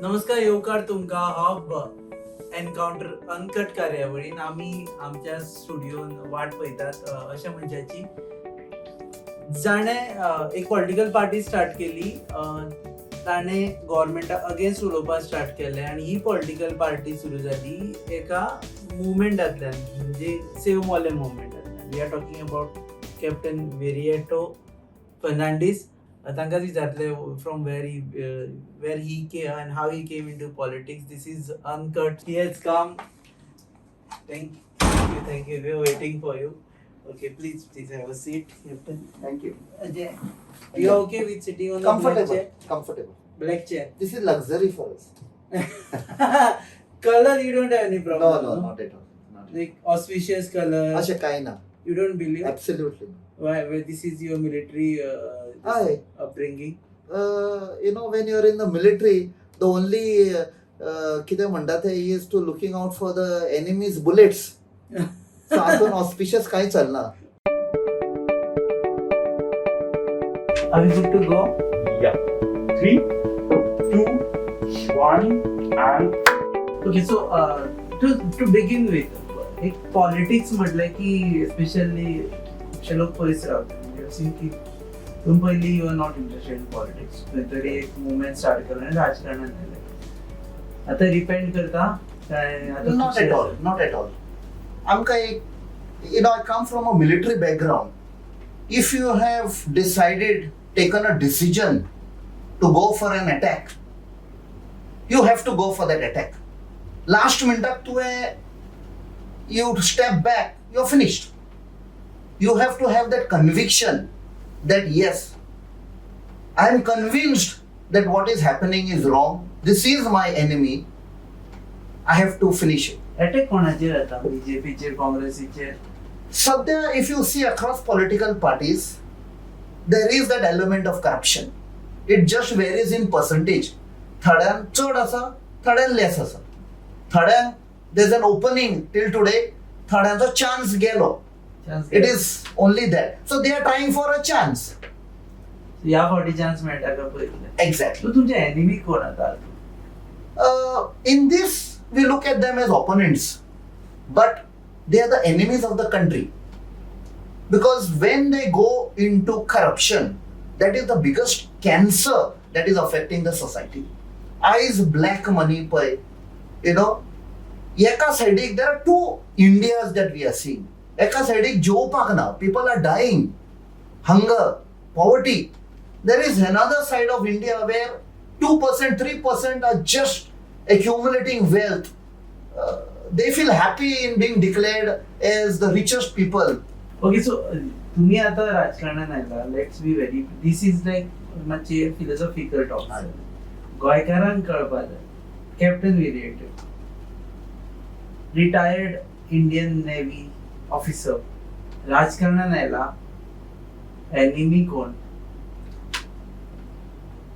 नमस्कार, येवकार तुमकां हब एनकावंटर अनकट कार्यावळीन. आमी आमच्या स्टुडियोन वाट पळयतात अशा मनशाची जाणें एक पॉलिटिकल पार्टी स्टार्ट केली. ताणें गोवोरमेंटा अगेन्स्ट उलोवपाक स्टार्ट केलें आनी ही पॉलिटिकल पार्टी सुरू जाली एका मुवमेंटांतल्यान, म्हणजे सेव मोलें मुवमेंटांतल्यान. We are talking about Captain Viriato Fernandes. तांकांच विचारतले from where he came and how he came into politics. This is Uncut. He has come. Thank you, thank you. We are waiting for you. Okay, please, please have a seat, Captain. Thank you. Ajay, you are okay with sitting on the black Comfortable. chair? Comfortable. Black chair. This is luxury for us. Color, you don't have any problem? No, not at all. Not at Like auspicious color? all. अशें कांय ना. You don't believe? Absolutely. Why? This is your military हय. Upbringing? When you are in the military, the only कितें म्हणटा ते is to looking out for the enemy's bullets. So हातून auspicious कांय चलना. Are we good to go? Yeah. Three, two, one, and Okay, so to begin with, एक politics म्हटलें की specially खुबशे लोक पयस रावता. म्हणजे की तुमी पयलीं you are not interested in politics, खंय तरी एक मुवमेंट स्टार्ट केलो आनी राजकारणान आयले. आतां रिपेंट करता काय आतां? Not at all, not at all. आमकां एक I come from a military background. If you have decided, taken a decision to go for an attack, you have to go for that attack. Last मिनटाक तुवें you step back, you are finished. You have to have that conviction that yes, I am convinced that what is happening is wrong. This is my enemy. I have to finish it. Attack कोणाचेर जाता? बीजेपीचेर, काँग्रेसीचेर? सध्या if you see across political parties, there is that element of corruption. It just varies in percentage. थोड्यांक चड आसा, थोड्यांक less आसा. थोड्यांक there an opening till today, थोड्यांचो चान्स गेलो. It is only that, so they are trying for a chance. ह्या फावटी चान्स मेळटा काय पळयतले. एक्झॅक्टली. सो तुमचे एनिमी कोण आता? In this we look at them as opponents, but they are the enemies of the country, because when they go into corruption, that is the biggest cancer that is affecting the society. Eyes black money पळय, एका सायडीक there are two Indias that we are seeing. एका सायडीक जेवपाक ना, people are dying, hunger, poverty. There is another side of India where 2%, 3% are just accumulating wealth. They feel happy in being declared as the richest people. Okay, so तुम्ही आता राजकारणात आयला. Let's be very, this is like मातशी philosophical talk. गोंयकारांक कळपा जाय, Captain Viriato, retired Indian Navy officer, राजकारणात आयला, एनिमी कोण?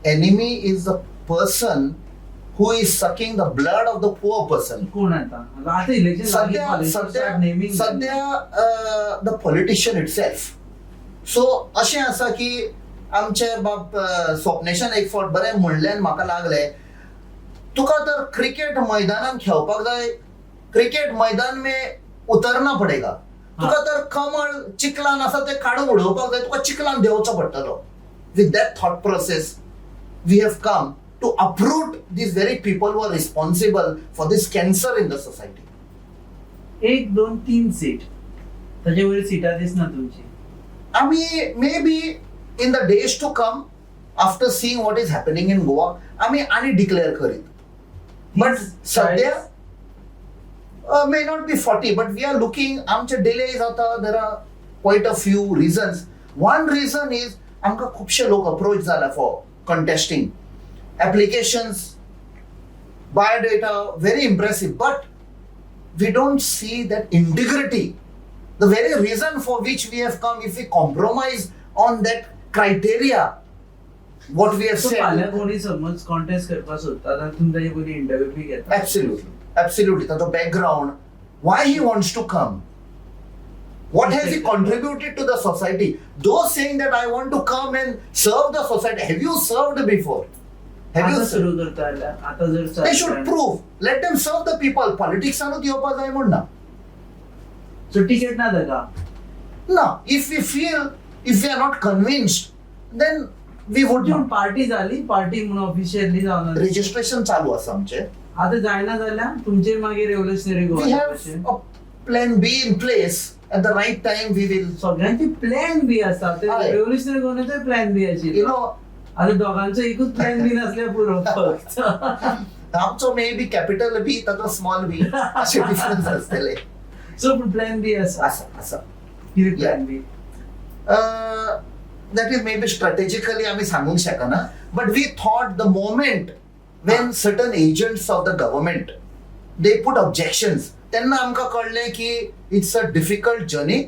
Enemy is the person who is sucking the blood of the poor person. कोण आता? आता इलेक्शन. सध्या सध्या सध्या the politician itself. सो अशें आसा की आमचे बाब स्वप्नेशान एक फावट बरें म्हणलें आनी म्हाका लागलें, तुका तर क्रिकेट मैदानान खेळपाक जाय, क्रिकेट मैदान में उतरना पडेगा. तुका तर कमळ चिखलान आसा तें काडून उडोवपाक जाय, तुका चिखलान देंवचो पडटलो. With that thought process we have come to uproot these very people who are responsible for this cancer in the society. एक, दोन, तीन सीट, ताजे वयर सिटां दिसना तुमची. आमी maybe in the days to come, after seeing what is happening in Goa, आमी आनी डिक्लेअर करीत, बट सध्या may not be 40, but we are looking. आमचे डिले जाता, there are quite a few reasons. One reason is आमकां खुबशे लोक approach जाला for contesting. Applications, biodata, very impressive, but we don't see that integrity, the very reason for which we have come. If we compromise on that criteria, what we have so said. फाल्यां कोणी समज contest करपाक सोदता जाल्यार तुमी ताजे पयलीं interview बी घेता? Absolutely, absolutely. ताचो background, why he wants to come. What has he contributed to the society? Those saying that I want to come and serve the society, have you served before? Have you आता सुरू करता जाल्यार आता जर They should prove. Let them serve the people. पॉलिटिक्सानूच येवपा जाय म्हूण ना. सो टिकेट ना ताका. ना, if we feel, if we are not convinced, then we would पूण पार्टी जाली, पार्टी म्हणून ऑफिशियली जावन रजिस्ट्रेशन चालू आसा आमचें. आता जायना जाल्यार तुमचे मागीर revolutionary we Goa have a plan B in place. At the right time we will सगळ्यांची प्लॅन बी आसा. ते हय. रेव्होल्युशनरी गोवाचोय प्लॅन बी you आशिल्लो. नो आता दोगांचो एकूच प्लॅन बी नासल्यार पुरो फक्त. आमचो मे बी कॅपिटल बी, ताचो स्मॉल बी, अशे डिफरन्स आसतले. सो पूण प्लॅन बी आसा. आसा आसा. कितें plan B? That is maybe strategically आमी सांगूंक शकना, but we thought the moment when certain agents of the government, they put objections, तेन्ना आमकां कळ्ळें की it's a difficult journey,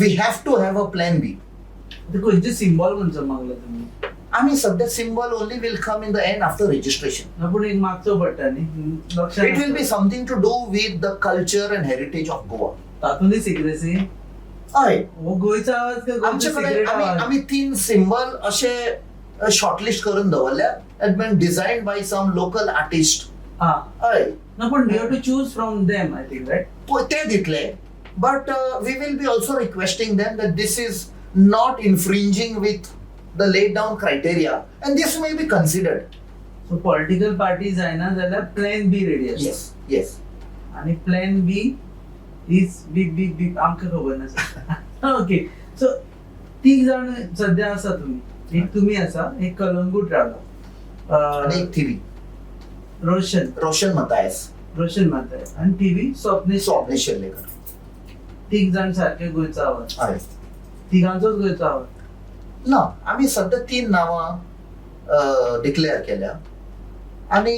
we have to have a plan B. आता खंयचे symbol खंयचो मागला तुमी? आमी सध्या symbol only will come in the end after registration. ना पूण एक मागचो पडटा न्ही लक्षात. It will be something to do with the culture and heritage of Goa. तातूंतय secrecy. हय. हो गोंयचो आवाज काय आमचे गोंयचो कडेन सिक्रेट आमी आवाज? आमी तीन सिंबल अशे शॉर्टलिस्ट करून दवरल्या, that been design by some local artist. हा. हय. ना पूण you have to choose from them, I think, right? ते दितले, but we will be also requesting them that this is not infringing with the laid down criteria and this may be considered. So political party जायना जाल्यार plan be ready आसा. येस येस. आणि plan B is B B B आमकां खबर नासता. Okay, so तीग जाण सध्या आसा तुमी. एक तुमी आसा, एक कलंगूट रावला, आनी एक थिवी. रोशन. रोशन मतायस. रोशन माताय आणि टीव्ही स्वप्नेश. स्वप्नेश शेल्लेकर. तीग जाण सारखे गोंयचो आवाज. हय. तिगांचोच गोंयचो आवाज. ना, आमी सध्या तीन नांवां डिक्लेअर केल्या आनी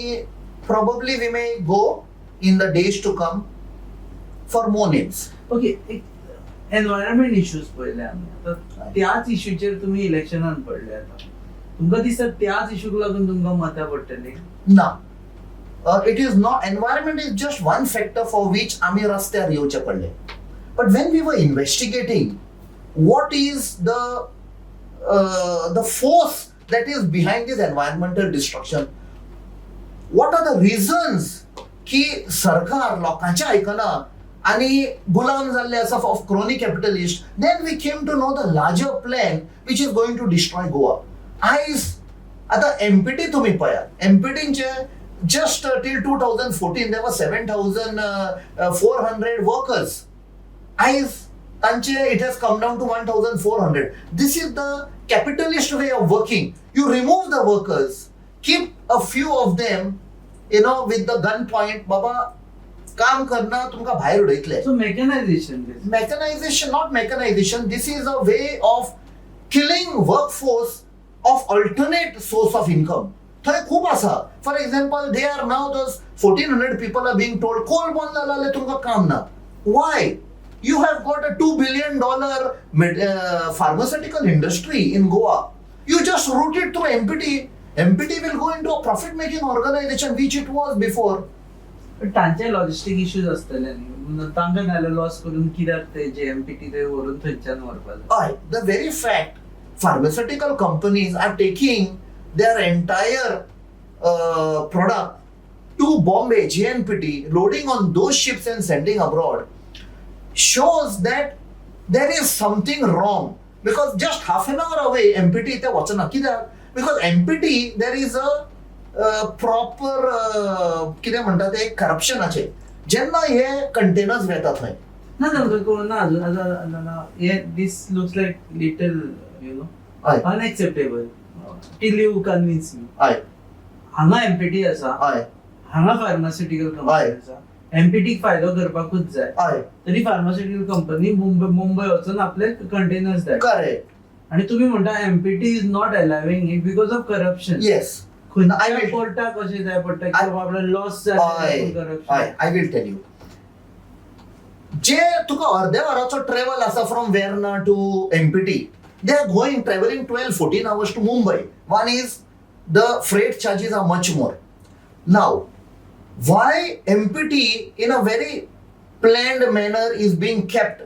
probably we may go in the days to come for more names. Okay, एक एनवायरमेंट इश्यूज पळयले आमी. आतां त्याच इश्यूचेर तुमी इलेक्शनान पडले. आतां तुमकां दिसता त्याच इश्यूक लागून तुमकां मतां पडटलीं? ना, it is not. Environment is just one factor for which आमी रस्त्यार येवचे पडले, but when we were investigating what is the force that is behind this environmental destruction, what are the reasons की सरकार लोकांचें आयकना आनी गुलाम जाल्ले आसा of crony capitalist, then we came to know the larger plan which is going to destroy Goa. आयज आतां एमपीटी तुमी पळयात, एमपीटींचे just till 2014 there were 7400 workers. आयज तांचे it has come down to 1400. This is the capitalist way of working. You remove the workers, keep a few of them with the gun point, बाबा काम करना, तुमकां भायर उडयतले. So mechanisation. Mechanization, not mechanization, this is a way of killing workforce of alternate source of income. थंय खूब आसा. For example, they are now, those 1400 people are being told, coal बंद जाला जाल्यार तुमकां काम ना. Why? You have got a $2 billion pharmaceutical industry in Goa. You just route it through MPT. MPT will go into a profit making organization, which it was before. पण तांचे logistic issues आसतले न्ही. तांकां नाल्यार लॉस करून कित्याक ते जे empty थंय व्हरून थंयच्यान व्हरपा जाय? हय, the very fact pharmaceutical companies are taking their entire product to Bombay, JNPT, loading on those ships and sending abroad, shows that there is something wrong. Because just half an hour away, MPT ते वचना. कित्याक? Because MPT there is a proper कितें म्हणटा ते, करप्शनाचे जेन्ना हे containers वेता थंय. ना, तांकां कळूं ना अजून. आतां हे this looks like little हय unacceptable till you convince me. हय हांगा एमपीटी आसा, हय हांगा फार्मास्युटिकल कंपनी हय. आसा. एमपीटीक फायदो करपाकूच जाय, हय तरी फार्मास्युटिकल कंपनी मुंबय मुंबय वचून आपले कंटेनर्स धाडटा. करेक्ट. आणि तुम्ही म्हणता MPT is not allowing it because of corruption. Yes. खंयच्या पोर्टाक कशें जाय पडटा की बाबा आपलो लॉस जाता करप्शन? हय, I will tell you. जे तुका अर्द्या वराचो ट्रॅव्हल आसा from Verna to MPT, they are going, travelling 12-14 hours to Mumbai. One is the freight charges are much more. Now why MPT in a very planned manner is being kept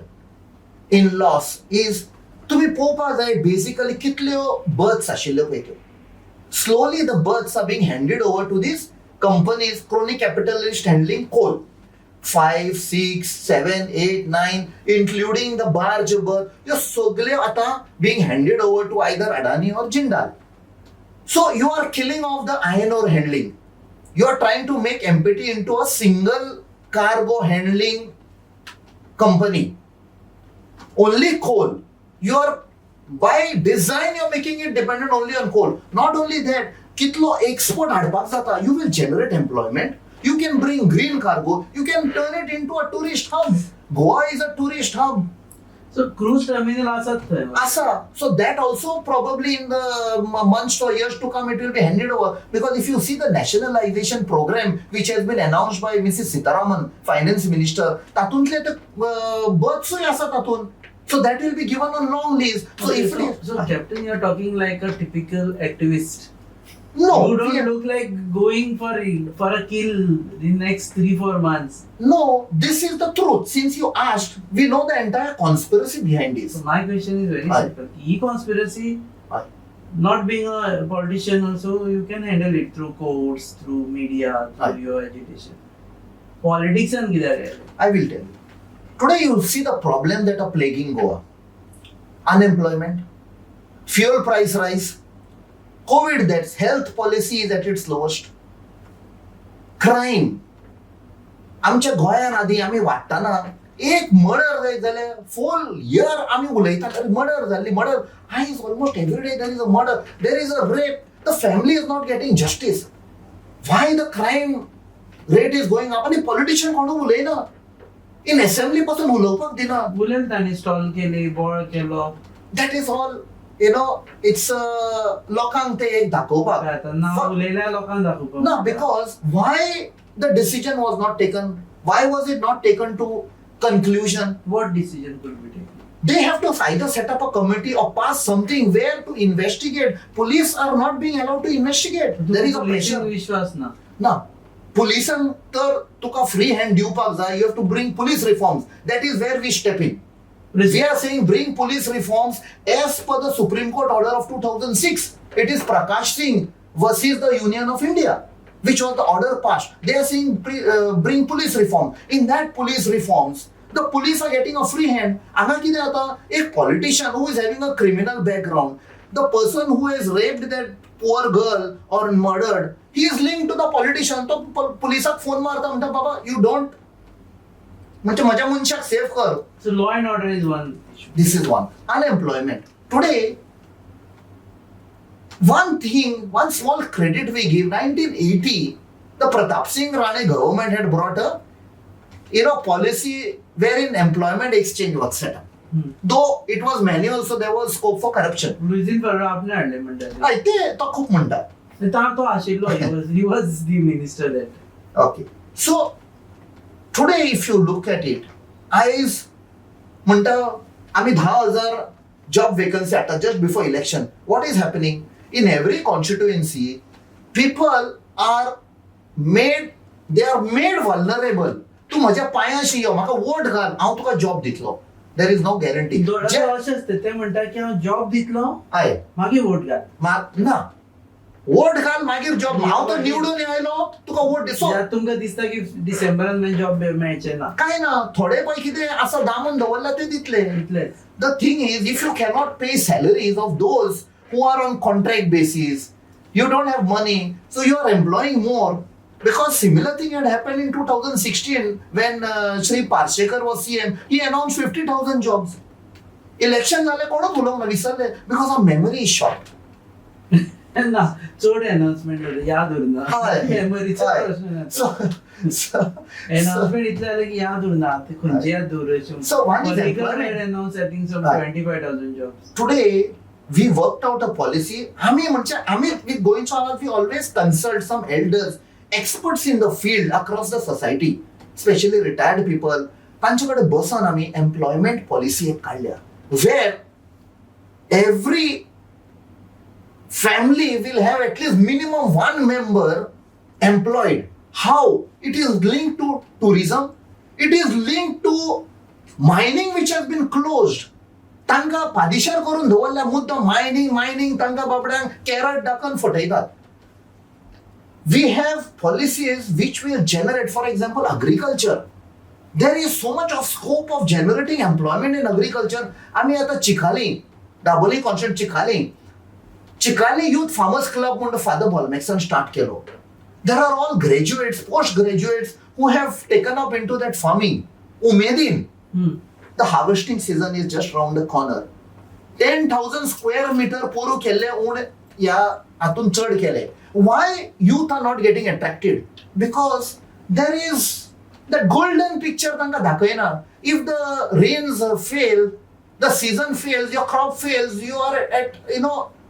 in loss is तुमी पळोवपाक जाय basically कितल्यो births आशिल्ल्यो पळय त्यो. Slowly the berths are being handed over to these companies, crony capitalist handling coal. 5, 6, 7, 8, 9, including the barge berth, ह्यो सगल्यो आतां being handed over to either Adani or Jindal. So you are killing off the iron ore handling. You are trying to make MPT into a single cargo handling company. Only coal. You are, by design, you are making it dependent only on coal. Not only that, कितलो export हाडपाक जाता. You will generate employment. You can bring green cargo. You can turn it into a tourist hub. Goa is a tourist hub. So cruise terminal आसात थंय. Asa. So that also probably in the months or years to come it will be handed over, because if you see the nationalization program which has been announced by Mrs. Sitaraman, finance minister, तातूंतले ते बर्थसूय आसा तातूंत. So that will be given on long lease. So Okay, if so, it is, so Captain, you are talking like a typical activist. No, you don't look like going for a kill in next 3-4 months. No, this is the truth. Since you asked, we know the entire conspiracy behind this. So my question is very simple. E conspiracy, not being a politician also, you can handle it through courts, through media, through your agitation. Politics and कित्याक? I will tell you. Today you see the problem that are plaguing Goa. Unemployment, fuel price rise, COVID deaths, health policy is at its lowest, crime. आमच्या गोंयान आदी आमी वाडटना एक murder जायत जाल्यार फूल year आमी उलयतात, अरे मर्डर जाल्ली, मर्डर. आयज almost every day there is a murder, there is a rape. The family is not getting justice. Why the crime rate is going up? आनी पॉलिटिशियन कोणू उलयना, इन असेंब्ली पासून उलोवपाक दिना. उलयले तांणी, स्टॉल केली, बोळ केलो. That is all, you know, it's लोकांक ते एक दाखोवपाक. आतां ना उलयल्या लोकांक दाखोवपाक. ना, because why the decision was not taken? Why was it not taken to conclusion? What decision could be taken? They have to either set up a committee or pass something where to investigate. Police are not being allowed to investigate. There is a pressure. विश्वास ना. ना, पुलिसान तर तुका free hand दिवपाक जाय. You have to bring police reforms. That is where we step in. We are saying bring police reforms as per the Supreme Court order of 2006. It is Prakash Singh versus the Union of India, which was the order passed. They are saying bring police reform. In that police reforms, the police are getting a free hand. हांगा कितें जाता, एक politician who is having a criminal background, the person who has raped that poor girl or murdered, he is linked to the politician. तो पुलिसाक phone मारता, म्हणटा बाबा you don't, म्हणजे म्हज्या मनशाक सेफ कर. So law and order is one issue. This is one. Unemployment. Today, one thing, one small credit we give, 1980, the Pratap Singh Rane government had brought a, you know, policy wherein employment exchange was set up. Though it was manual, so there was scope for corruption. Luizinho Faleiro आपणे हाडले म्हणटा. हय, ते तो खूब म्हणटा. तो आशिल्लो, he was the minister that. Okay. So, today if you look at it, आयज म्हणटा आमी 10,000 जॉब वेकन्सी हाडटा just before election. What is happening? In every constituency, people are made, they are made vulnerable. तूं म्हज्या पांयांशी यो, म्हाका vote घाल, हांव तुका जॉब दितलो. There is no guarantee. अशें आसता, ते म्हणटा की हांव जॉब दितलो, हय, मागीर वोट घाल. ना, वोट घाल मागीर जॉब. हांव तर निवडून आयलो तुका वोट दिसो. तुमकां दिसता की डिसेंबरान मागीर जॉब मेळचें ना? काय ना, थोडे पळय कितें आसा दामून दवरला ते दितले. तितलेच. The thing is, if you cannot pay salaries of those who are on contract basis, you don't have money, so you are employing more. Because similar thing had happened in 2016 when Shri Parsekar was CM. He announced 50,000 jobs. Election जाले, कोणूच उलोवंक ना, विसरले, because our memory is short. ना, चड announcement याद उरना. मेमरीचो प्रश्न. अनाउन्समेंट इतलें जालें की याद उरना, ते खंयचे याद दवरचें. So one is employment. Announce I think some 25,000 jobs. Today we worked out a policy. आमी म्हणजे आमी with गोंयचो आवाज we always consult some elders, experts in the field across the society, especially retired people. तांचे कडेन बसून आमी employment policy एक काडल्या, where every family will have at least minimum one member employed. How? It is linked to tourism, it is linked to Mining which has been closed, तांकां पादिशेर करून दवरल्या मुद्दम मायनींग मायनींग, तांकां बाबड्यांक कॅरट दाखोवन फटयतात. We have policies which will generate, for example, agriculture. There is so much of scope of generating employment in agriculture. आमी आतां Chicalim, Dabolim constituency Chicalim, Chicalim youth farmers club म्हणून फादर बॉलमॅक्सान स्टार्ट केलो. There are all graduates, post graduates who have taken up into that farming उमेदीन. The harvesting season is just round the corner. 10,000 square meter पोरू केल्ले ऊण ह्या हातून चड केले. Why youth are not getting attracted? Because there is the golden picture तांकां दाखयना. If the rains fail, the season fails, your crop fails, you are at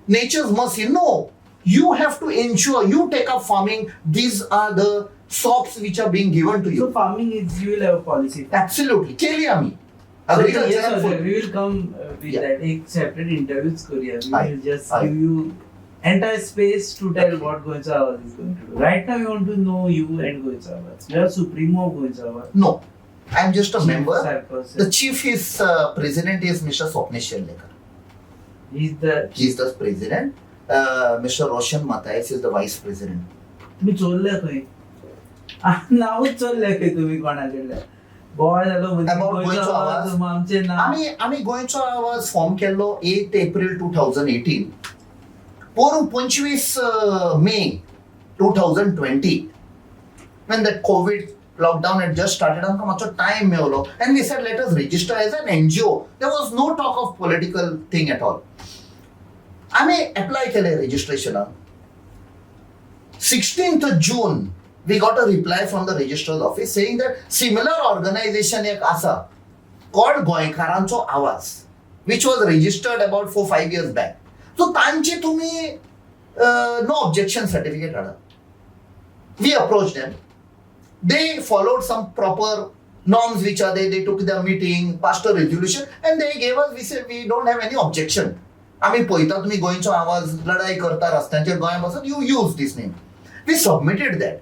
nature's mercy. No, you have to ensure you take up farming. These are the sops which are being given to so you. Farming is, you will have a policy. Absolutely. केली आम्ही. So, Agriculture yes, and sir, food. We will come with that. एक separate interviews करूया. We Aye. Will just Aye. Give you entire space to tell Okay. what Goencho Awaz is going to do. Right now, we want to know you and Goencho Awaz. You are supremo of Goencho Awaz. No, I am just a Chief member. Sarkar. The chief is president is Mr. Swapnesh Sherlekar. He's the He is the president. Mr. Roshan Matthias is the vice president. तुम्ही चोरले खंय, नावूच चोरले खंय तुम्ही कोणा कडल्यान? बोवाळ जालो मदीं. About गोंयचो गोंयचो आवाज आवाज. आमचें नांव. आमी आमी गोंयचो आवाज फॉर्म केल्लो 8 April 2018. पोरूं 25 May 2020, when that COVID lockdown had just started, आमकां मातसो time मेवलो and we said, let us register as an NGO. There was no talk of political thing at all. आमी एप्लाय केलें रजिस्ट्रेशनाक. 16th June we got a reply from the registrar's office saying that similar organization एक आसा called गोंयकारांचो आवाज, which was registered about 4-5 years back. So तांचे तुम्ही no objection certificate हाडा. We approach them. They followed some proper norms which are there. They took the meeting, passed a resolution, and they gave us. We said we don't have any objection. आमी पळयता तुमी गोंयचो आवाज लढाई करता रस्त्यांचेर गोंया पासून, you use this name. We submitted that.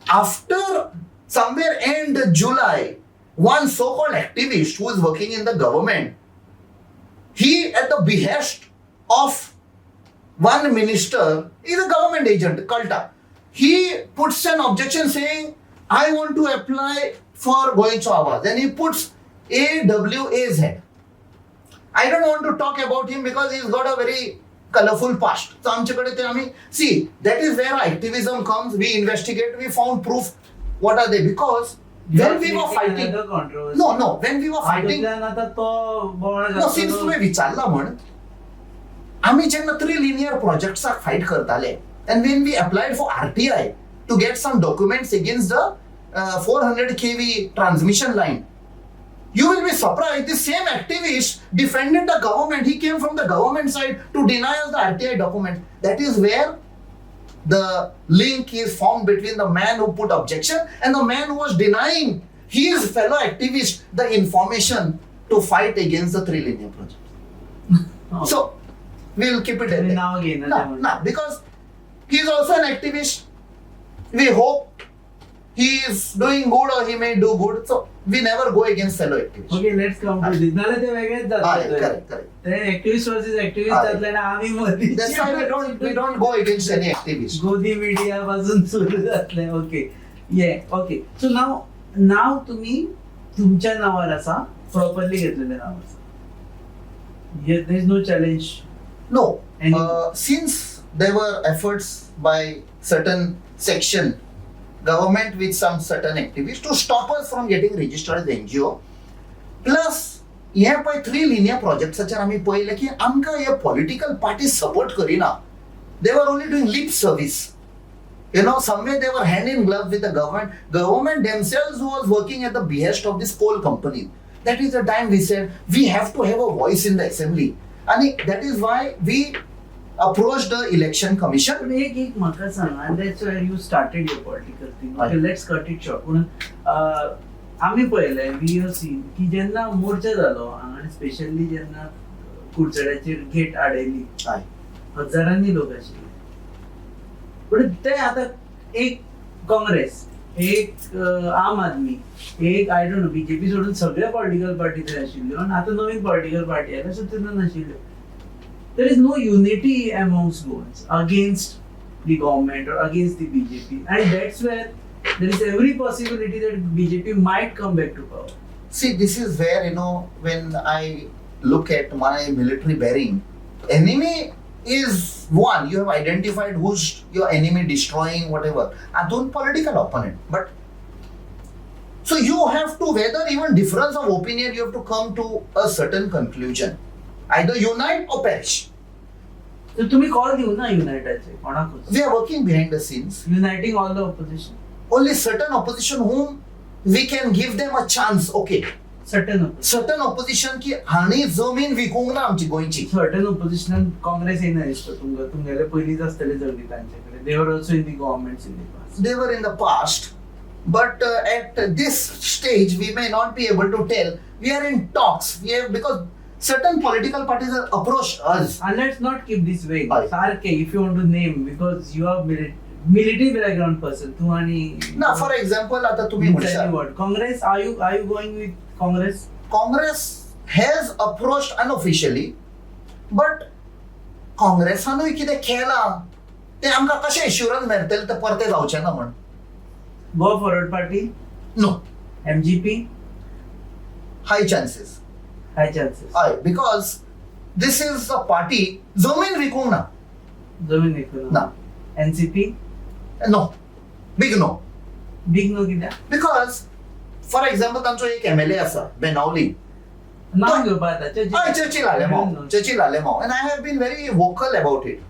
After somewhere end July, one so-called activist who is working in the government, he at the behest of one minister, is a government agent, Kalta. He puts an objection saying, "I want to apply for Goencho Awaz." And he puts AWAZ. I don't want to talk about him because he's got a very colorful past. So आमच्याकडे ते आम्ही, see, that is where activism comes. We investigate, we found proof. What are they? Because when we were fighting, Another controversy. No, when we were fighting, हातूंतल्यान आता तो बोवाळ no, since घातलो. तुवें विचारला म्हण, आमी जेन्ना थ्री लिनियर प्रोजेक्ट्साक फायट करताले and when we applied for RTI to get some documents against the 400 kV transmission line, you will be surprised, the same activist defended the government. He came from the government side to deny us the RTI document. That is where the link is formed between the man who put objection and the man who was denying his fellow activist the information to fight against the three linear project. Oh. So we'll keep it at तुम्ही that. नाव घेयना No, त्यामुळे. No, because he is also an activist. We hope he is doing good or he may do good. So we never go against fellow activists. Okay, let's come to this. नाल्यार ते वेगळेच जातले. Correct, correct. ते activist versus activist हय. जातले आणि आमी मदीं. That's why we don't go against any activist. गोदी मिडिया पासून सुरू जातले. ओके, ये ओके. सो नाव नाव तुम्ही तुमच्या नावार आसा, प्रॉपरली घेतलेलें नाव आसा. There is no challenge? No. Any- Since there were efforts by certain section, government with some certain activists to stop us from getting registered as NGO. Plus, हे पळय three linear प्रोजेक्ट्साचेर आमी पळयलें की आमकां हे पॉलिटिकल पार्टी सपोर्ट करिना. They were only doing lip service. Somewhere they were hand in glove with the government. Government themselves was working at the behest of this coal company. That is the time we said we have to have a voice in the assembly. And that is why we approached the Election Commission. पण एक एक म्हाका सांग, and that's where you started your political thing. हय. Okay, let's cut it short. पूण आमी पळयलें, we have seen की जेन्ना मोर्चा जालो हांगा आनी स्पेशली जेन्ना कुडचड्याचेर गेट आडयली, हय. हजारांनी लोक आशिल्ले. पूण ते आतां एक काँग्रेस एक आम आदमी, एक I don't know, BJP सोडून सगळे पॉलिटिकल पार्टी थंय आशिल्ल्यो आनी आतां नवीन पॉलिटिकल पार्टी आयल्या, सो तेन्ना नाशिल्ल्यो. There is no unity amongst Goans against the government or against the BJP, and that's where there is every possibility that BJP might come back to power. See, this is where, when I look at my military bearing, enemy is one. You have identified who's your enemy, destroying, whatever. Adun political opponent. But so you have to, whether even difference of opinion, you have to come to a certain conclusion. Either unite or perish. तर तुम्ही call दिवं ना युनायटाचे कोणाकूच? We are working behind the scenes. Uniting all the opposition. Only certain opposition whom we can give them a chance. Okay. Certain certain opposition की हांणी जमीन विकूंक ना आमची गोंयची. सर्टन ऑपोजिशनान काँग्रेस येना दिसता तुमकां? तुमगेले पयलींच आसतले झगडी तांचे कडेन. They were also in the government in the past. They were in the past, but at this stage we may not be able to tell. We are in talks. We have, because certain political parties have approached us. And let's not keep this vague. हय. सारखे if you want to name, because you are military background person तूं आनी ना, for example आता तुम्ही म्हणशाल what, Congress, are you going with Congress? Congress has approached unofficially, but काँग्रेसानूय कितें केलां तें आमकां कशें एश्युरन्स मेळटलें तें परतें जावचें ना म्हण? Goa forward party? No. MGP? High chances. High chances. हय, because this is a party जमीन विकूंक ना. जमीन विकून ना. NCP? No, big no. Big no कित्याक? Because for example तांचो एक एमएलए आसा बेनावली. नांव घेवपा जाता. हय, Churchill Alemao, Churchill Alemao, and I have been very vocal about it.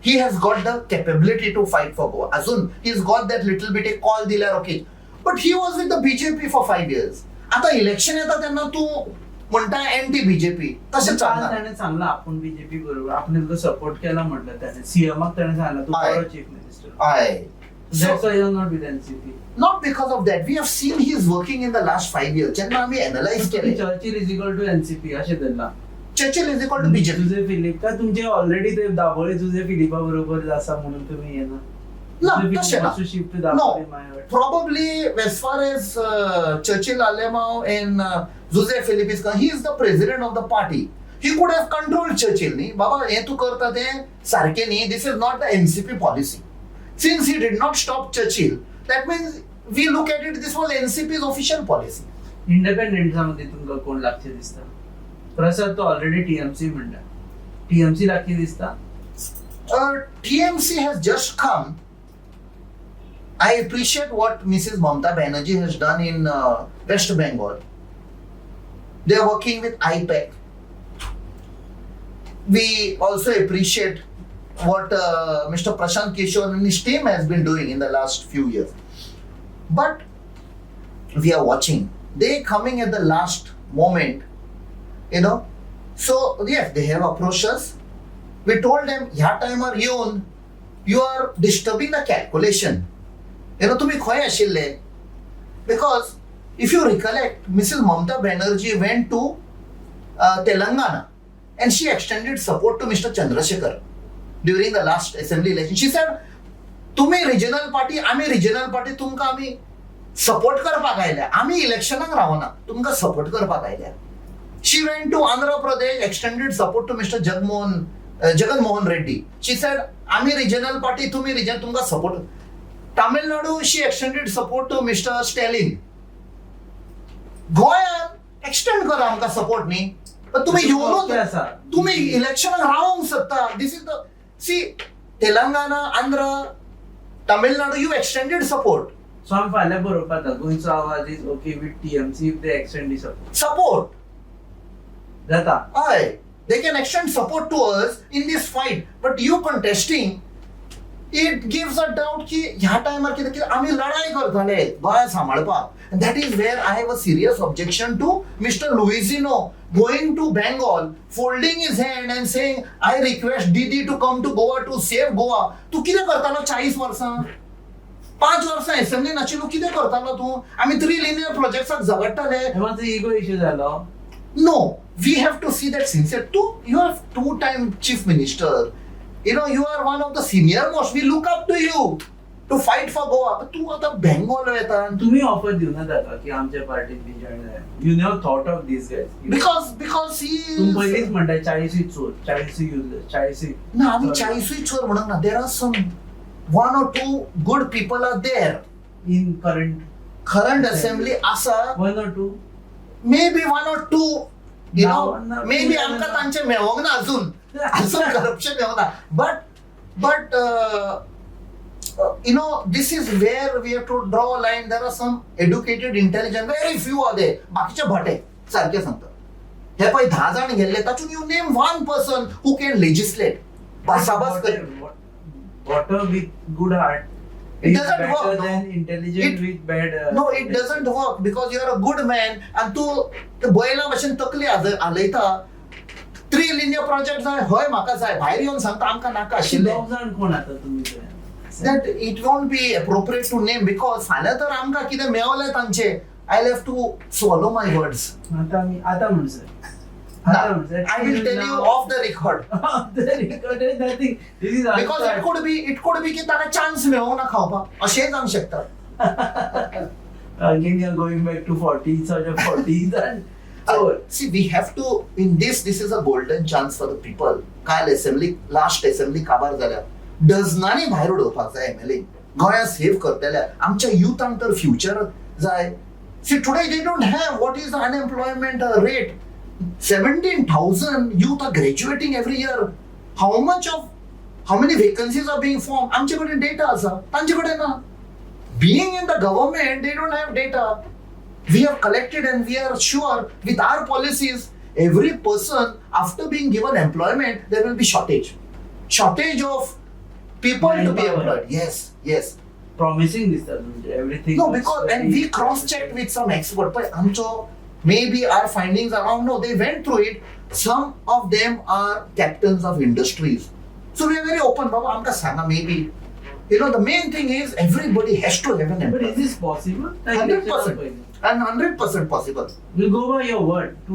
He has got the capability to fight for Goa. अजून he has got that little bit, एक call दिल्यार okay, but he was with the BJP for 5 years. आता election येता तेन्ना तूं म्हणटा anti BJP, तशें काल चलना. ताणें सांगलां आपूण बीजेपी बरोबर, आपणे तुका सपोर्ट केला म्हटलं त्याने, सीएमाक ताणें सांगलां तूं हय. बरो chief minister. हय. That's why you are not with NCP. Not because of that. We have seen he is working in the last 5 years. जेन्ना आमी एनलायज केलें, Churchill is equal to NCP अशें धरलां. Churchill is equal to BJP. Jose Philip का तुमचे already ते Dabolim Jose Philippa बरोबर आसा म्हणून तुम्ही येना? ना, तशें ना. Shift No, Dabolim my probably as far as Churchill Alemao and Jose Philip is concerned, he is the president of the party. He could have controlled Churchill, न्ही बाबा, हें तूं करता तें सारकें न्ही, this is not the NCP policy. Since he did not stop Churchill, that means we look at it, this was NCP's official policy. इंडिपेंडंटा मध्ये तुमकां कोण लागचे दिसता? प्रसाद तो ऑलरेडी टीएमसी म्हणटा, टीएमसी लागची दिसता? TMC has just come. I appreciate what Mrs. Mamta Banerjee has done in West Bengal. They are working with IPAC. We also appreciate what Mr. Prashant Kishore and his team has been doing in the last few years. But we are watching. They coming at the last moment. So yes, they have approached us. We told them, ह्या टायमार येवन you are disturbing the calculation. तुमी खंय आशिल्ले? Because if you recollect, Mrs. Mamata Banerjee went to Telangana and she extended support to Mr. Chandrasekhar during the last assembly election. She said, तुम्ही regional party, आमी regional party, तुमकां आमी support करपाक आयल्या, आमी इलेक्शनाक रावना, तुमकां सपोर्ट करपाक आयल्या. She went to Andhra Pradesh, extended support to Mr. Jagan Mohan Reddy. She said, आमी रिजनल पार्टी, तुम्ही रिजन, तुमकां support. Tamil Nadu, she extended support to Mr. Stalin. गोंयांत एक्सटेंड करा आमकां सपोर्ट न्ही, पण तुम्ही येवनूच आसा. तुम्ही इलेक्शनाक रावंक सोदता. This is the, see, Telangana, Andhra, Tamil Nadu, you extended support. So आमी फाल्यां बरोवपा जाता, गोंयचो आवाज is okay with TMC if they extend the support. Support. जाता. हय, they can extend support to us in this fight, but you contesting, it gives a doubt की ह्या टायमार कितें कितें आमी लढाई करताले गोंया सांबाळपाक. That is where I have a serious objection to Mr. Luizinho going to Bengal, folding his hand and saying, "I request Didi to come to Goa to save Goa." तूं कितें करतालो 40 वर्सां? 5 वर्सां एसेंब्लीन आशिल्लो, कितें करतालो तूं? आमी थ्री लिनियर प्रोजेक्ट्साक झगडटाले. हे मातसो इगो इश्यू जालो. No, we have to see that sincere. Two, you are two-time chief minister. You are one of the senior most. We look up to you. to fight for Goa. तूं आतां Bengal वता. तुम्ही offer दिवना ताका की आमच्या पार्टीत बी join जाय? You never thought of this guys? Because he तुम्ही पयलींच म्हणटाय, चाळीसूय चोर, चाळीसूय युजलेस, चाळीसूय. ना, आमी चाळीसूय चोर म्हणूंक ना. There are some one or two good people are there. In current current assembly आसा. One or two? Maybe one or two, you ना, नो. ना, मे बी आमकां तांचें मेळोंक ना अजून, अजून करप्शन मेळोंक ना. But this is where we have to draw line. There are some educated, intelligent, very few are they. बाकीचे भटे सारखे सांगता. हे पळय, धा जाण गेल्ले, तातूंत you name one person who can legislate. भासाभास कर. Water with good heart It is doesn't better work, no. than intelligent with bad. No, it doesn't work because you are a good man आनी तूं ते बैला भशेन तकली हालयता. Three linear project जाय, हय म्हाका जाय. भायर येवन सांगता आमकां नाका आशिल्लें. दोग जाण कोण आता तुमी ते? That it won't be appropriate to name because फाल्यां तर आमकां कितें मेवलें तांचें, I have to swallow my words. आता आमी आतां म्हणसर, आतां म्हणसर. I will tell you off the record. The record is nothing. This is because it could be की ताका चान्स मेळोंक ना खावपाक, अशेंय जावंक शकता. Again you are going back to 40s or 40s and so See, we have to in this this is a golden chance for the people. काल assembly, last assembly काबार जाल्या. डझनांनी भायर उडोवपाक जाय एमएलए. गोंया सेव्ह करतले. आमच्या युथांक तर फ्युचर जाय. See, today they don't have. What is unemployment rate? 17,000 youth are graduating every year. How many vacancies are being form? आमचे कडेन डेटा आसा, तांचे कडेन ना. Being in the government, they don't have data. We have collected and we are sure with our policies, every person after being given employment, there will be shortage of people to be Manpower. employed. Yes. Promising दिसता तुमचे everything. No, because, and we cross checked with some expert, but आमचो, maybe our findings are wrong. No, they went through it. Some of them are captains of industries, so we are very open. बाबा, आमकां सांगा. Maybe the main thing is everybody has to have an But is employment. This possible? 100% and 100% possible. We'll go by your word. To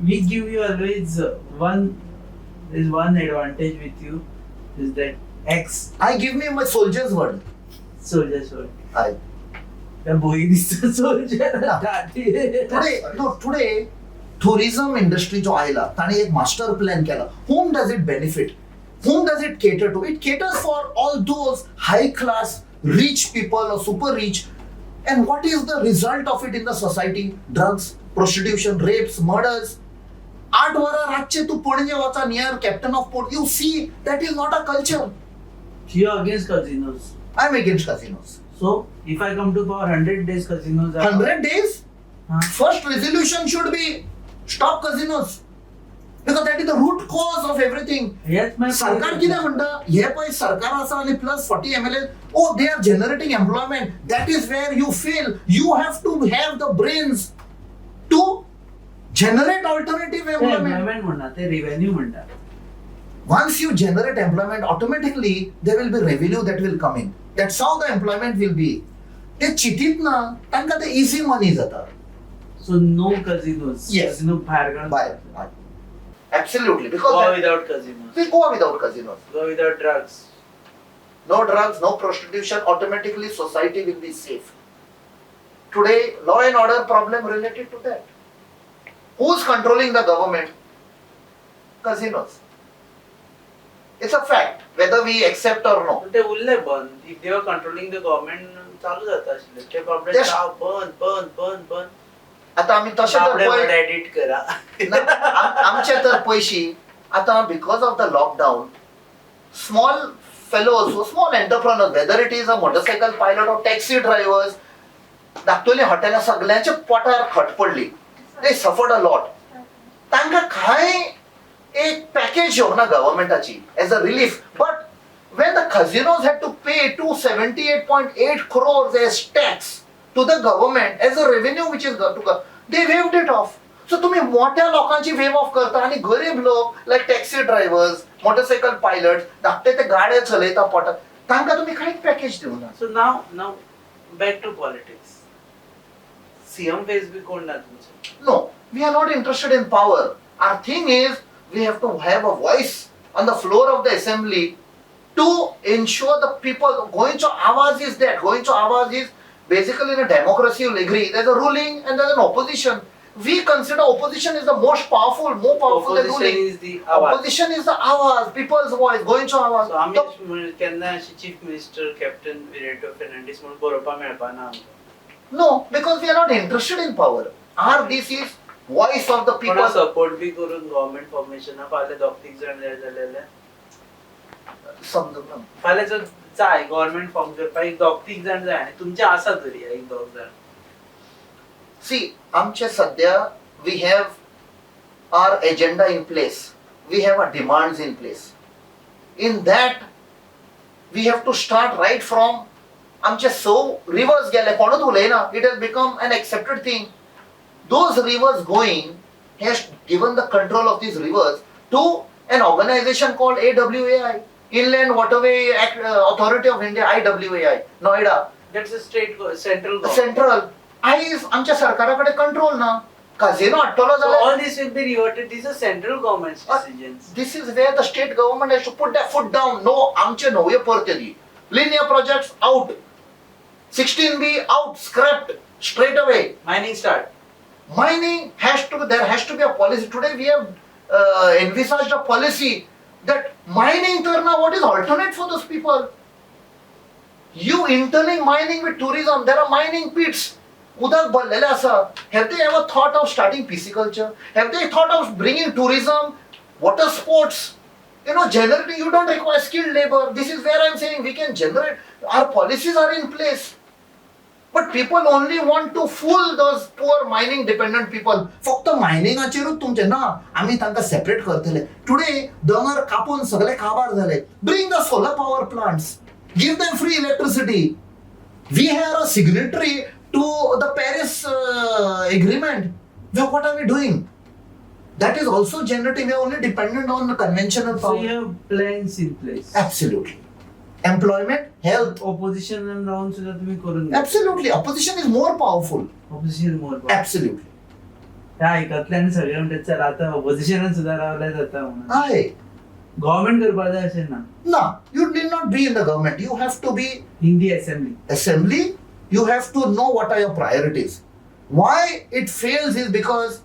we give you always one. There's one advantage with you is that ex I give me my soldier's word. Soldier's word. I त्या भोई दिसता soldier. Today, no, today tourism industry जो आयला, ताणें एक master plan केला. Whom does it benefit? Whom does it cater to? It caters for all those high class rich people or super rich. And what is the result of it in the society? Drugs, prostitution, rapes, murders. आठ वरां रातचे तूं पणजे वचा, near Captain of Port, you see that is not a culture. You are against casinos. I am against casinos. So if I come to power, 100 days casinos are 100 days. Huh? First resolution should be stop casinos because that is the root cause of everything. Yes, my सरकार कितें म्हणटा, हे पळय सरकार आसा आनी plus 40 MLA, oh, they are generating employment. That is where you fail. You have to have the brains to generate alternative employment. Employment म्हणना, ते रेव्हेन्यू म्हणटा. Once you generate employment, automatically there will be revenue that will come in. That's how the employment will be. ते चिंतीत ना, तांकां ते easy money जाता. So no casinos. Yes. Casino भायर काडून. बाय, absolutely, because Goa without casinos. We go without casinos. Goa without drugs. No drugs, no prostitution, automatically society will be safe. Today, law and order problem related to that. Who's controlling the government? Casinos. It's a fact, whether we accept or no. पण ते उरले बंद. If they are controlling the government, चालू जाता आशिल्ले ते बाबडे. बंद बंद बंद बंद. आता आमी तशें तर पळय एडिट करा. ना, आमचे तर पयशी आतां because of the lockdown, small fellows, small entrepreneurs, whether it is a motorcycle pilot or taxi drivers, धाकटुली हॉटेलां, सगळ्यांच्या पोटार खट पडली. They suffered a lot. तांकां कांय एक पॅकेज येवंक ना गव्हर्मेंटाची as a relief. But when the casinos had to pay 278.8 crores as tax to the government, as a revenue which is to, they waived it off. So तुम्ही मोठ्या लोकांची वेव of करता आणि गरीब लोक like taxi drivers, motorcycle pilot, धाकटे ते गाडे चलयता पोटात, तांकां तुमी कांयच पॅकेज दिवना. So now back to politics. CM face बी कोण ना तुमचे? No, we are not interested in power. Our thing is we have to have a voice on the floor of the assembly. To ensure the people. गोंयचो आवाज is that. गोंयचो आवाज is basically, in a democracy, you'll agree, there's a ruling and there's an opposition. We consider opposition is the most powerful, more powerful than opposition ruling. Is the आवाज. Opposition is the आवाज, people's voice, गोंयचो आवाज. So आमी केन्ना अशी chief minister captain विरेटो Fernandes म्हणून बरोवपाक मेळपा ना आमकां. No, because we are not interested in power. Our this is voice of the कोणा people. Support बी करून गव्हर्मेंट फॉर्मेशना फाल्यां दोग तीग जाण जाय जाल्यार समजूंक ना. फाल्यां जर जाय गव्हर्मेंट फॉर्म करपाक एक दोग तीग जाण जाय आनी तुमचे आसा तरी एक दोग जाण. See, आमचे सध्या we have our agenda in place. We have our demands in place. In that, we have to start right from आमचे स रिवर्स गेले, कोणूच उलयना. It has become an accepted thing. Those rivers going has given the control of these rivers to an organization called AWAI, Inland Waterway Act, Authority of India, IWAI, Noida. That's a state, central. Central. आयज आमच्या सरकारा कडेन control ना. काझिनो हाडटलो जाल्यार All this will be reverted. These are central government's decisions. This is where the state government has to put their foot down. No, आमचे न्हंयो परते दी. Linear projects out. 16B out, scrapped straight away. Mining start. Mining has to, there has to be a policy. Today we have envisaged a policy that mining तर ना, what is alternate for those people? You interlink mining with tourism. There are mining pits. उदक भरलेलें आसा. Have they ever thought of starting pisciculture? Have they thought of bringing tourism, water sports? Generating, you don't require skilled labor. This is where I'm saying we can generate. Our policies are in place. But people only want to fool those poor mining dependent people. फक्त मायनिंगाचेरूच तुमचे ना, आमी तांकां separate करतले. Today दोंगर कापून सगळे काबार जाले. Bring the solar power plants, give them free electricity. We are a signatory to the Paris Agreement. What are we doing? That is also generating. We are only dependent on conventional So power. You have plans in place. Absolutely. Employment, health. Opposition राहून सुद्धा तुम्ही करून घ्या. Absolutely. Opposition is more powerful. Opposition more. Absolutely. त्या आयकतले आनी सगळे म्हणटात चल आतां ऑपोजिशनान सुद्धा रावल्यार जाता म्हणून. हय. गव्हर्मेंट करपा जाय अशें ना. ना, you need not be in the government. You have to be in the assembly. Assembly. You have to know what are your priorities. Why it fails is because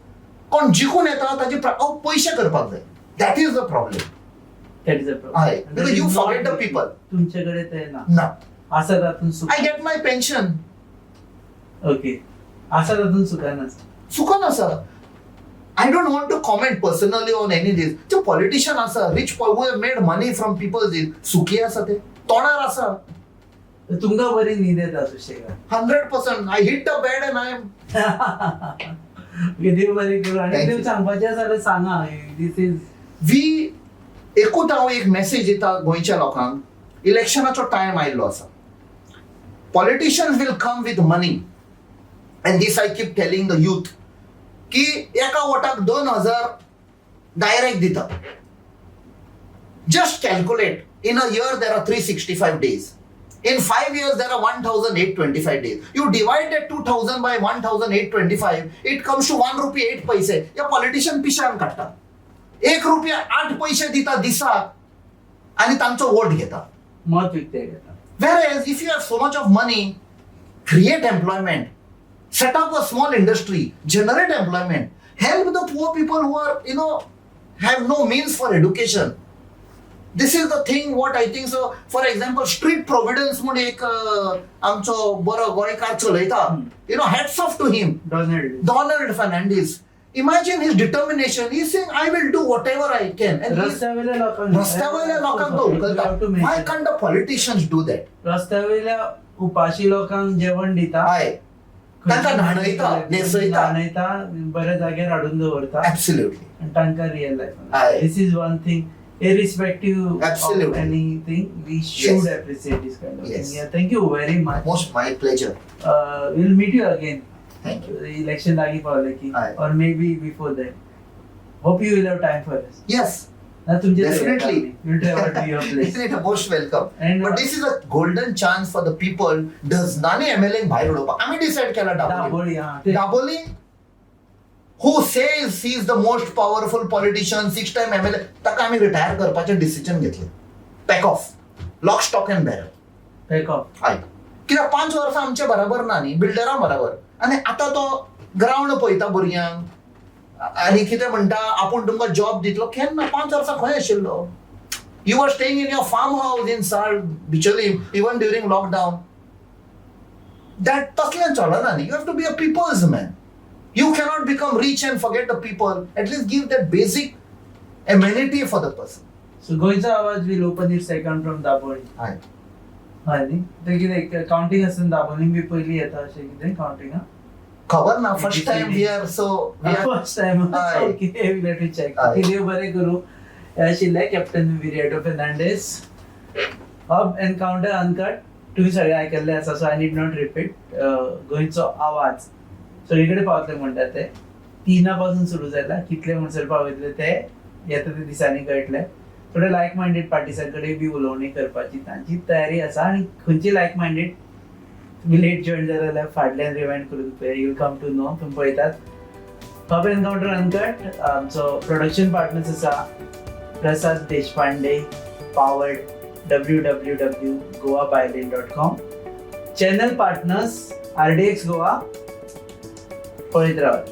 कोण जिखून येता ताजे पयशे करपाक जाय. That is the problem. That is a हय, because you forget the people. तुमच्याकडे ते ना. ना. आसा तातूंत सुख. I get my pension. Okay, आसा तातूंत सुखान आसा. सुखान आसा. I don't want to comment personally on any this. J politician आसा, rich who have made money from people, this सुखी आसा ते तोंडार आसा. तर तुमकां बरी न्हीद येता सुशेगाद. 100%. I hit the bed and I am okay, देव बरें करूं आनी Thank देव you. सांगपाचें आसा जाल्यार सांगा. This is we एकूच हांव एक मॅसेज दिता गोंयच्या लोकांक. इलेक्शनाचो टायम आयिल्लो आसा. Politicians will come with money, and this I keep telling the youth की एका वोटाक 2000 डायरेक्ट दिता. Just calculate, in a year there are 365 days. In 5 years there are 1825 days. You divide that 2000 by 1825, it comes to 1 rupee 8 paise. या politician पिशान काडटा. 1 रुपया 8 पयशे दिता दिसाक आनी तांचो वोट घेता. मत विकते घेता. Whereas if you have so much of money, create employment, set up a small industry, generate employment, help the poor people who are, have no means for education. This is the thing what I think. So, for example, Street Providence म्हूण एक आमचो बरो गोंयकार चलयता. Hats off to him. Donald. Donald Fernandez. Imagine his determination. He's saying, "I will do whatever I can." And he's रस्त्यावेल्या लोकांक रस्त्यावयल्या लोकांक तो उखलता. Why can't the politicians do that? रस्त्यावेल्या उपाशी लोकांक जेवण दिता. हय, तांकां न्हाणयता, न्हेसयता. न्हाणयता, बऱ्या जाग्यार हाडून दवरता ऍब्सल्युटली. आनी तांकां रियल लायफ. हय. This is one thing, irrespective of anything, we should appreciate this kind of thing. Yeah, thank you very much. Most my pleasure. We'll meet you again. Thank you. Election लागीं पावले की हय. Or maybe before that. Hope you will have time for us. Yes. ना तुमचे Definitely. Will travel to your place. Most welcome. And But this is a golden chance for the people. डझनांनी MLA भायर उडोवपाक आमी decide केला. दाबोली. दाबोळी हा ते. Dabolim, who says he is the most powerful politician, six time MLA, ताका आमी retire करपाचें डिसिजन घेतलें. Pack off. Lock, stock and barrel. Back off. हय, कित्याक 5 वर्सां आमचे बराबर ना न्ही, बिल्डरां बराबर. आनी आतां तो ग्रावंड पळयता भुरग्यांक आनी कितें म्हणटा, आपूण तुमकां जॉब दितलो. केन्ना 5 वर्सां खंय आशिल्लो? You are staying in your farm house in Sal, Bicholim, even during lockdown. That तसलें चलना न्ही. You have to be a people's man. You cannot become rich and forget the people. At least give that basic amenity for the person. So गोंयचो आवाज will open its account from Dabolim. हय. हय न्ही, ते कितें कावंटींग आसून दाबोळी बी पयलीं येता अशें कितें कावंटिंगा? खबर ना, first time we are, so we are first time. हय. Okay, let me check. हय. देव बरें करूं. हे आशिल्ले captain Viriato Fernandes. Hub encounter uncut तुम्ही सगळे आयकल्ले आसा, so I need not repeat. गोंयचो आवाज सगळे कडेन पावतले म्हणटा ते तिना पासून सुरू जाला, कितले म्हणसर पावयतले ते येता ते दिसांनी कळटले. थोडे लायक मायंडेड पार्टीसां कडेन बी उलोवणी करपाची तांची तयारी आसा. आनी खंयची लायक मायंडेड, तुमी लेट जॉईन जाले जाल्यार फाटल्यान रिवायंड करून पळय, you come to know. तुमी पळयतात हब एनकाउंटर अनकट. आमचो प्रोडक्शन पार्टनर्स आसा प्रसाद Deshpande, powered www.goabylane.com. Channel partners RDX Goa. पळयत रावात.